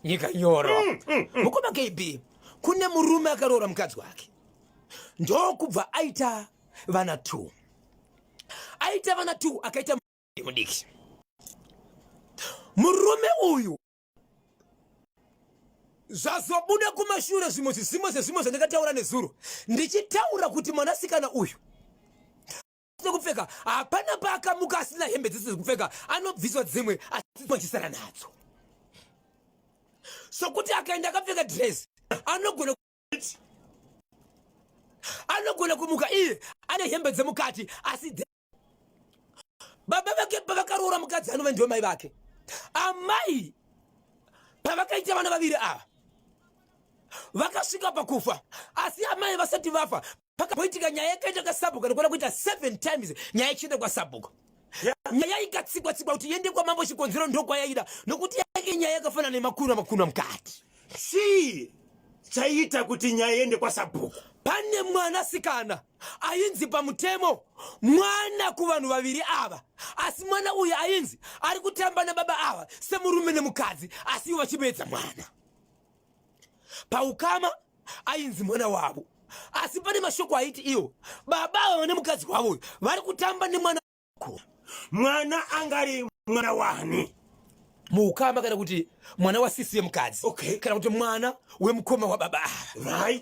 Nyika nyoro. Mukoma KB, kune murume akaroora mukadzi wake, ndokubva aita vana 2. Aita vana 2, akaita mudiki. Murume uyu zvazobuda kumashure zvimwe zvisimo sezvimwe zvandakataura nezuro, ndichitaura kuti mwanasikana uyu kupfeka hapana paakamuka asina hembe dzese dzekupfeka, anobviswa dzimwe asi achisara nadzo. Sokuti akaenda akapfeka dress, anogona kumuka iye ane hembe dzemukati. Asi baba vake pavakaroora mukadzi, anova ndivo mai vake, amai pavakaita vana vaviri ava, vakasvika pakufa. Asi amai vasati vafa, pakamboitika nyaya yakaita kasabhuku anokwana kuita 7 times, nyaya ichienda kwasabhuku, nyaya ikatsikwa tsikwa kuti iende kwamambo. Chikonzero ndokwayaida nokuti yake nyaya yakafanana nemakuna makuna mukati. Chii chaiita kuti nyaya iende kwasabhuku? Pane mwanasikana ainzi pamutemo mwana kuvanhu vaviri ava, asi mwana uyu ainzi ari kutamba nababa ava semurume nemukadzi, asi ivo vachimedza mwana. Paukama ainzi mwana wavo, asi pane mashoko aiti iwo baba ava nemukadzi wavo uyu vari kutamba nemwana. Mwana angari mwana wani? Muukama, kana kuti mwana wasisi yemukadzi, kana kuti mwana wemukoma wababa ava.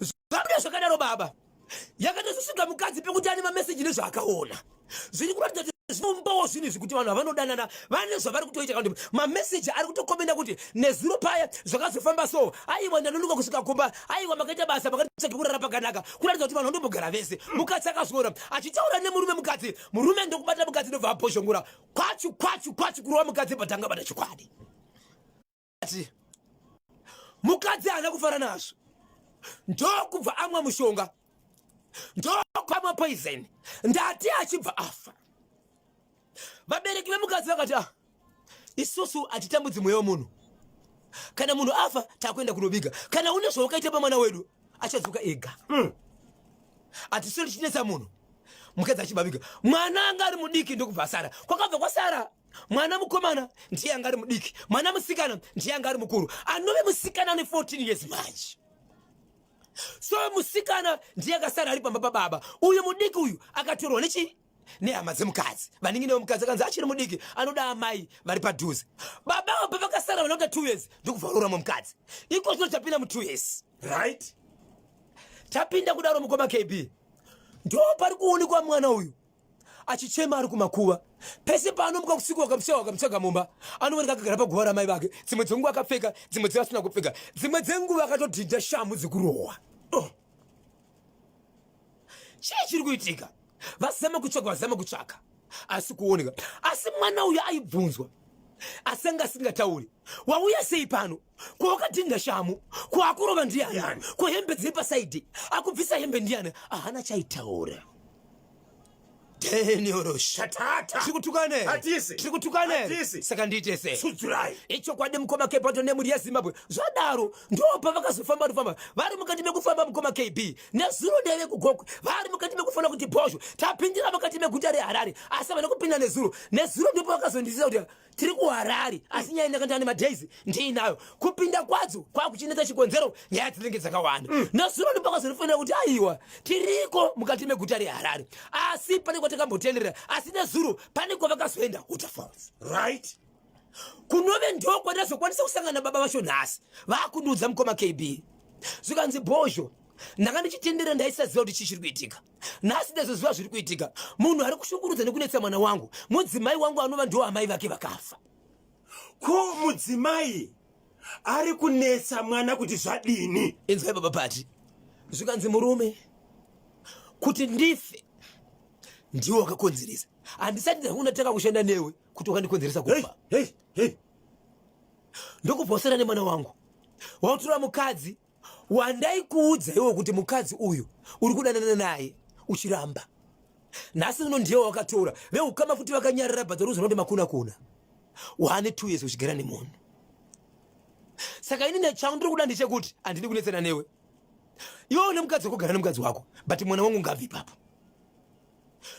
Zvabuda zvakadaro, baba yakatozosvika mukadzi pekuti ane mameseji nezvaakaona zviri kuratidza kuti zvinombawo zvinhu izvi, kuti vanhu havanodanana vane zvavari kutoita, kana kuti mameseji ari kutokomenda kuti nezuro paya zvakazofamba. So aiwa, ndanonoka kusvika kumba, aiwa, makaita basa, makatitsvage kurara pakanaka, kuratidza kuti vanhu vandombogara vese. Mukadzi akazviona achitaura nemurume, mukadzi, murume ndokubata mukadzi, ndobva abhozhongora kwachu kwachu kwachu, kurova mukadzi patanga bata chokwadi. Ati mukadzi haana kufara nazvo, ndokubva amwa mushonga, ndokwamwa poison, ndati achibva afa. Vabereki vemukadzi vakati, "Ah, isusu hatitambudzi mweya wemunhu. Kana munhu afa, takuenda kunoviga. Kana une zvawakaita pamwana wedu, achadzoka ega. Hatisori tichinetsa munhu." Mukadzi achibaviga mwana anga ari mudiki, ndokubva asara. Kwakabva kwasara mwana mukomana ndiye anga ari mudiki, mwana musikana ndiye anga ari mukuru, anove musikana ane 14 years manje. So musikana ndiye akasara ari pamba pababa. Uyu mudiki uyu akatorwa nechi nehama dzemukadzi, vaningi nevemukadzi. Akanzi achiri mudiki, anoda amai vari padhuze. Baba ava pavakasara vanoita 2 years, ndokubva roora mukadzi. Iko zvino tapinda mu2 years. Tapinda kudaro, mukoma KB, ndo pari kuonekwa mwana uyu achichema ari kumakuva. Pese paanomuka usiku, wakamutsvaka, wakamutsvaga mumba, anooneka akagara paguva ramai vake. Dzimwe dzenguva akapfeka, dzimwe dzeasina kupfeka, dzimwe dzenguva akatodhinda shamu dzekurohwa. Oh. Chii chiri kuitika? Vazama kutsvaga, vazama kutsvaka, asi kuoneka. Asi mwana uyu aibvunzwa, asi anga asingatauri. Wauya sei pano? Kwawakadhinda shamu? Kwakurova ndiani? Kuhembe dziri pasaidi, akubvisa hembe ndiani? Ahana chaitaura. Tatata. Tiri kutukane? Hatisi. Tiri kutukane? Hatisi. Saka ndiite sei? Tsudzirai. Ichokwadi, mukoma Kepato nemhuri yeZimbabwe. Zvadaro, ndopa vakazofamba rufamba vari mukati mekufamba. Mukoma KB, nezuro ndeve kuGokwe, vari mukati mekufona kuti bhozho tapindira mukati meguta reHarare, asi havana kupinda nezuro. Nezuro ndipo vakazondizisa kuti tiri kuHarare, asi nyaya ndakandane madays ndiinayo, kupinda kwadzo kwakuchinetsa. Chikonzero, nyaya dzinenge dzakawanda. Nezuro ndipo vakazondifonera kuti aiwa, tiriko mukati meguta reHarare, asi pane kwatakambotenderera. Asi nezuro pane kwavakazoenda, Waterfalls, kunove ndo kwandazokwanisa kusangana nababa vacho nhasi. Vakundiudza, mukoma KB, zvikanzi, "Bhozho, ndanga ndichitendera, ndaisaziva kuti chii chiri kuitika. Nhasi ndazoziva zviri kuitika. Munhu ari kushungurudza nekunetsa mwana wangu mudzimai wangu, anova ndo amai vake vakafa." Ko mudzimai ari kunetsa mwana kuti zvadini? Inzwai, baba Pati, zvikanzi, "Murume, kuti ndife ndiwe wakakonzeresa. Handisati ndakunatanga kushanda newe kuti wakandikonzeresa kufa. Hey, hey. Ndokubva usara nemwana wangu, wautora mukadzi wandaikuudza iwe kuti mukadzi uyu uri kudanana naye uchiramba. Nhasi uno ndiye wakatora." Veukama futi vakanyarara, bhadza ruzi makuna kuna wane 2 years uchigara nemunhu. Saka ini nechangu ndiri kuda ndechekuti handidi kunetsana newe. Iwe une mukadzi wekugara nemukadzi wako, but mwana wangu ngabve ipapo.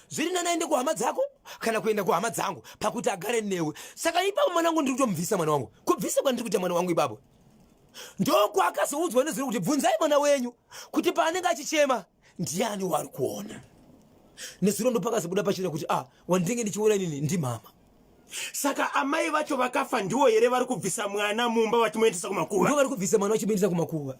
Zviri nani aende kuhama dzako kana kuenda kuhama dzangu pakuti agare newe. Saka ipapo mwana wangu ndiri kutomubvisa mwana wangu. Kubvisa kwandiri kuita mwana wangu ipapo ndokwakazoudzwa nezuro kuti bvunzai mwana wenyu kuti paanenge achichema ndiani waari kuona. Nezuro ndopakazobuda pachena kuti ah, wandinge ndichiona inini ndimama. Saka amai vacho vakafa ndiwo here vari kubvisa mwana mumba vachimuendesa kumakuva? Ndivo vari kubvisa mwana vachimuendesa kumakuva.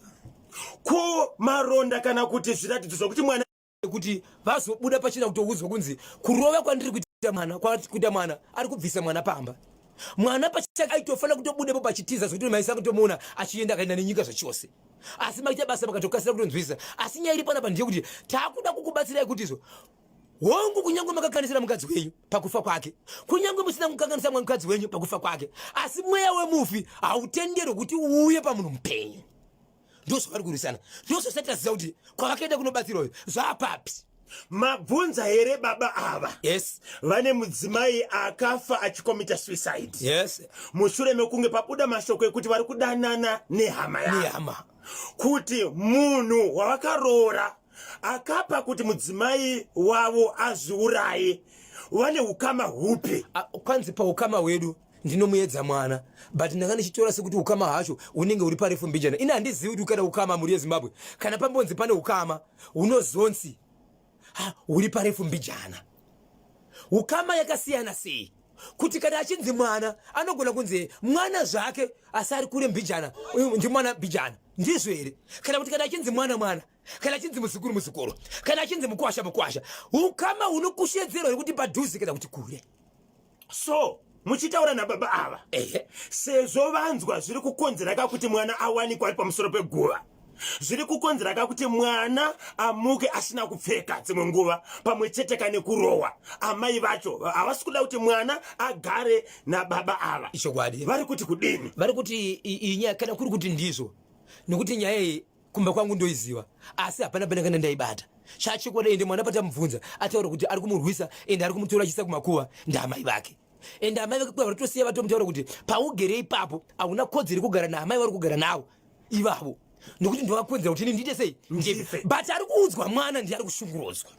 Ko maronda kana kuti zviratidzo zvokuti mwana kuti vazobuda pachena kutoudzwa kunzi kurova kwandiri kuita mwana kuita mwana ari kubvisa mwana pamba. Mwana pachake aitofanira kutobudepo pachitiza zvekuti maisa kutomuona achienda akaenda nenyika zvachose. Asi maita basa makatokasira kutonzwisa. Asi nyaya iri panapa ndeyekuti takuda kukubatsirai kuti izvo hongu kunyange makakanganisira mukadzi wenyu pakufa kwake, kunyange musina kukanganisa mukadzi wenyu pakufa kwake, asi mweya wemufi hautenderwi kuti uuye pamunhu mupenyu. Ndozvavari kurwisana, ndozvasati taziva kuti kwavakaenda kunobatsirwa uyu zvapapi. Mabvunza here baba ava? Yes. Vane mudzimai akafa achikomita suicide. Yes. Mushure mekunge pabuda mashoko ekuti vari kudanana nehama yavo. Nehama. Kuti munhu wavakaroora akapa kuti mudzimai wavo azviuraye vane ukama hupi? Kwanzi paukama hwedu ndinomuedza mwana, but ndanga ndichitora sekuti ukama hacho unenge uri parefu mbijana. Ini handizivi kuti kana ukama mhuri yeZimbabwe kana pambonzi pane ukama hunozonzi huri parefu mbijana, ukama yakasiyana sei kuti kana achinzi mwana anogona kunzi mwana zvake asi ari kure mbijana, ndimwana mbijana, ndizvo here? Kana kuti kana achinzi mwana mwana, kana achinzi muzukuru muzukuru, kana achinzi mukwasha mukwasha, ukama hunokushedzerwa nekuti padhuze kana kuti kure. So muchitaura nababa ava, sezvo vanzwa zviri kukonzera ka kuti mwana awanikwa ari pamusoro peguva, zviri kukonzera ka kuti mwana amuke asina kupfeka dzimwe nguva, pamwe chete ka nekurohwa, amai vacho havasi kuda kuti mwana agare nababa ava. Ichokwadi. Vari kuti kudini? Vari kuti iyi nyaya kana kuri kuti ndizvo, nekuti nyaya iyi kumba kwangu ndoiziva, asi hapana pane kana ndaibata chachokwadi. Ende mwana patamubvunza ataura kuti ari kumurwisa ende ari kumutora achiisa kumakuva ndaamai vake, ende amai vake vari kutosiya vatomutaura kuti paugere ipapo hauna kodzero yekugara naamai vari kugara navo ivavo, nekuti ndovakonzera kuti ini ndiite sei ndife. But ari kuudzwa mwana ndiye ari kushungurudzwa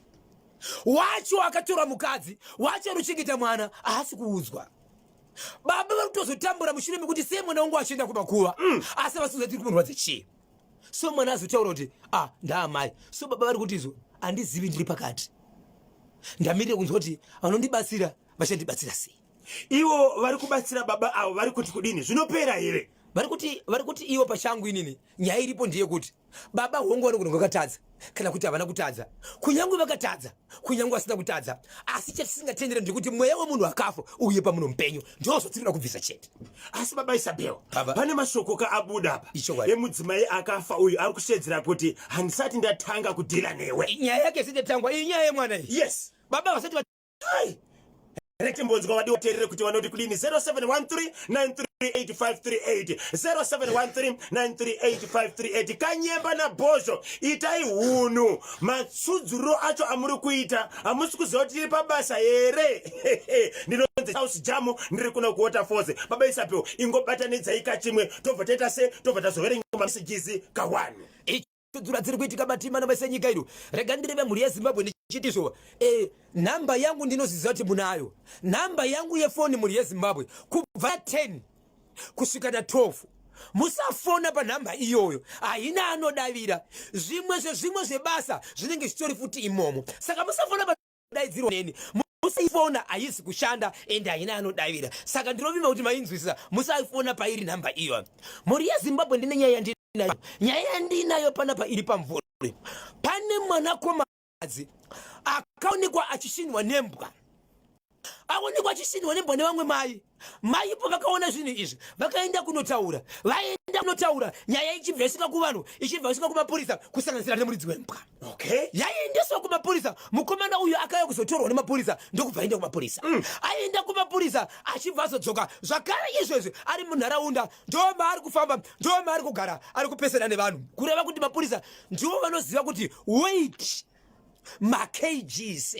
wacho, akatora mukadzi wacho ari kuchengeta mwana haasi kuudzwa. Baba vari kutozotambura mushure mekuti sei mwana wangu achienda kumakuva, asi vasiuza tiri kumurwadza chii. So mwana azotaura kuti ah, ndaamai. So baba vari kuti izvo handizivi, ndiri pakati, ndamirire kunzwa kuti vanondibatsira vachandibatsira sei. Ivo vari kubatsira baba avo vari kuti kudini? Zvinopera here? Vari kuti ivo pachangu inini nyaya iripo ndeyekuti baba hongu vanogona kunge vakatadza kana kuti havana kutadza, kunyange vakatadza, kunyange vasina kutadza, asi chatisingatendere ndekuti mweya wemunhu akafa uye pamunhu mupenyu. Ndozvatinoda kubvisa chete. Asi baba Isabel, Baba. pane mashoko ka abuda apa Ichokwadi. emudzimai akafa uyu ari kushedzera kuti handisati ndatanga kudhila newe. Nyaya yake isati yatangwa iyi nyaya yemwana iyi. Yes. Baba vasati Ai! Retimbonzwa vadiwa teerere kuti vanoti kudini. 0713938538, 0713938538. Kanyemba naBhozho, itai hunhu. Matsudzuriro acho amuri kuita hamusi kuziva kuti tiri pabasa here? Ndinonzi Charles Jamu, ndiri kuno kuWaterfalls. Baba Isabel, ingobatanidzai kachimwe tobva taita se tobva tazoverenga mamessages kawani. Dzura dziri kuitika matima namese nyika ino. Rega ndireve mhuri yeZimbabwe ndichiti izvo, nhamba yangu ndinoziziva kuti munayo nhamba yangu yefoni mhuri yeZimbabwe, kubva 10 kusvika na 12 musafona panhamba iyoyo, haina anodavira. Zvimwe zvezvimwe zvebasa zvinenge zvitori futi imomo, saka musafona daidzirwa neni, musaifona, haisi kushanda ende haina anodavira. Saka ndinovimba kuti mainzwisisa, musaifona pairi nhamba iyo. Mhuri yeZimbabwe, ndine nyaya yandinayo, nyaya yandinayo panapa iri pamvuri. Pane mwanakomadzi akaonekwa achishinwa nembwa, aonekwa achishinwa nembwa nevamwe mai. Maipo vakaona zvinhu izvi vakaenda kunotaura, vaenda kunotaura, nyaya ichibva yasvika kuvanhu, ichibva yasvika kumapurisa, kusanganisira nemuridzi wembwa. Yaiendeswa kumapurisa, mukomana uyu akauya kuzotorwa nemapurisa, ndokubva aenda kumapurisa. Aenda kumapurisa achibva azodzoka zvakare izvezvi ari munharaunda, ndo maari kufamba, ndo maari kugara, ari kupesana nevanhu, kureva kuti mapurisa ndivo vanoziva kuti wait makgs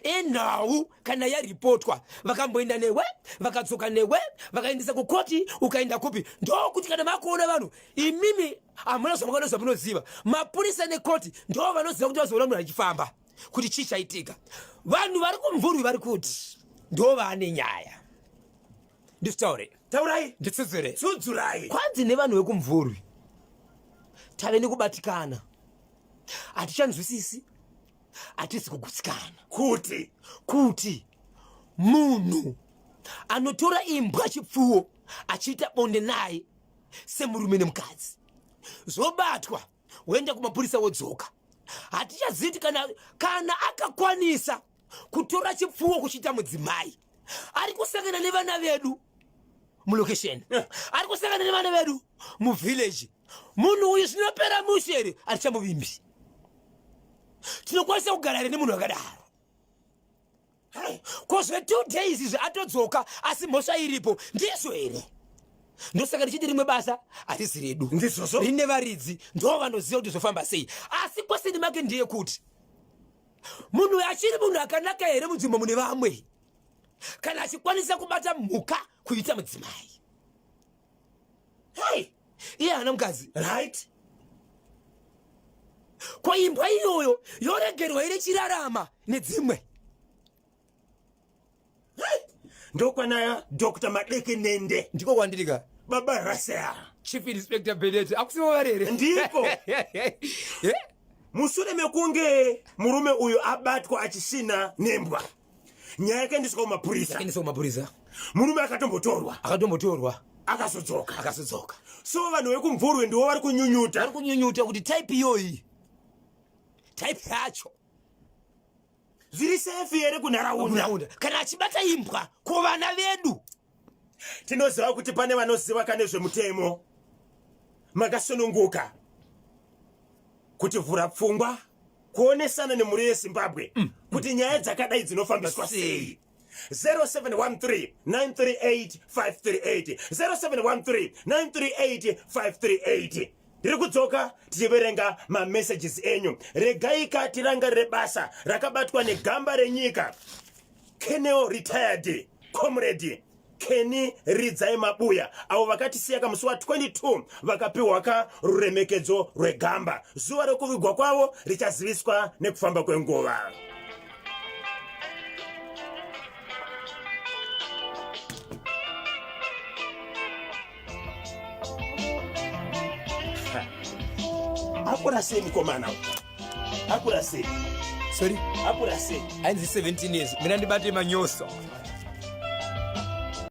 enhau kana yaripotwa, vakamboenda newe, vakadzoka newe, vakaendesa kukoti, ukaenda kupi, ndokuti kana makuona vanhu imimi hamuna zvamakada zvamunoziva. Mapurisa nekoti ndo vanoziva kuti vazoona munhu achifamba. Kuti chii chaitika? Vanhu vari kuMvurwi vari kuti ndo vaane nyaya. Ndisitaure. Taurai. Nditsudzure. Tsudzurai. Kwanzi nevanhu vekuMvurwi tave nekubatikana, hatichanzwisisi, hatisi kugutsikana kuti munhu anotora imbwa chipfuwo achiita bonde naye semurume nemukadzi, zvobatwa, woenda kumapurisa, wodzoka. Hatichazivi kuti kana akakwanisa kutora chipfuwo kuchiita mudzimai, ari kusangana nevana vedu mulocation, ari kusangana nevana vedu muvillage, munhu uyu zvinopera mushe here? Hatichamuvimbi. Tinokwanisa kugara here nemunhu akadaro? Ko zve2 days izvi atodzoka, asi mhosva iripo, ndizvo here? Ndosaka ndichiti rimwe basa harisi redu. Ndizvozvo. Rine varidzi, ndo vanoziva kuti zvofamba sei. Asi question make ndeyekuti munhu uyu achiri munhu akanaka here munzvimbo mune vamwe, kana achikwanisa kubata mhuka kuita mudzimai? Hey. Iye haana mukadzi. Ko imbwa iyoyo yoregerwa iri chirarama nedzimwe? Ndokwana Dr Madekenende. Ndiko kwandirika. Baba Rasea. Chief Inspector Benet akusivo vari here? Ndiko. Mushure mekunge murume uyu abatwa achisvina nembwa, nyaya yakaendeswa kumapurisa. Yakaendeswa kumapurisa. Murume akatombotorwa. Akatombotorwa. Akazodzoka. Akazodzoka. So vanhu vekuMvurwi ndivo vari kunyunyuta. Vari kunyunyuta kuti type iyoyi, type yacho zviri safe here kunharaunda? Kunharaunda, kana achibata imbwa, kuvana vedu? Tinoziva kuti pane vanoziva kane zvemutemo, makasununguka kuti vhura pfungwa, kuonesana nemhuri yeZimbabwe kuti nyaya dzakadai dzinofambiswa sei. 0713 938 538, 0713 938 538. Ndiri kudzoka tichiverenga mamessages enyu. Regaika tirangarire basa rakabatwa negamba renyika, Colonel retired Comrade Kenny Ridzai Mabuya, avo vakatisiya kamusi wa22, vakapiwa ka ruremekedzo rwegamba. Zuva rekuvigwa kwavo richaziviswa nekufamba kwenguva. Akura sei mukomana? Akura sei? Sorry? Akura sei? Ainzi 17 years. Mina ndibate manyoso.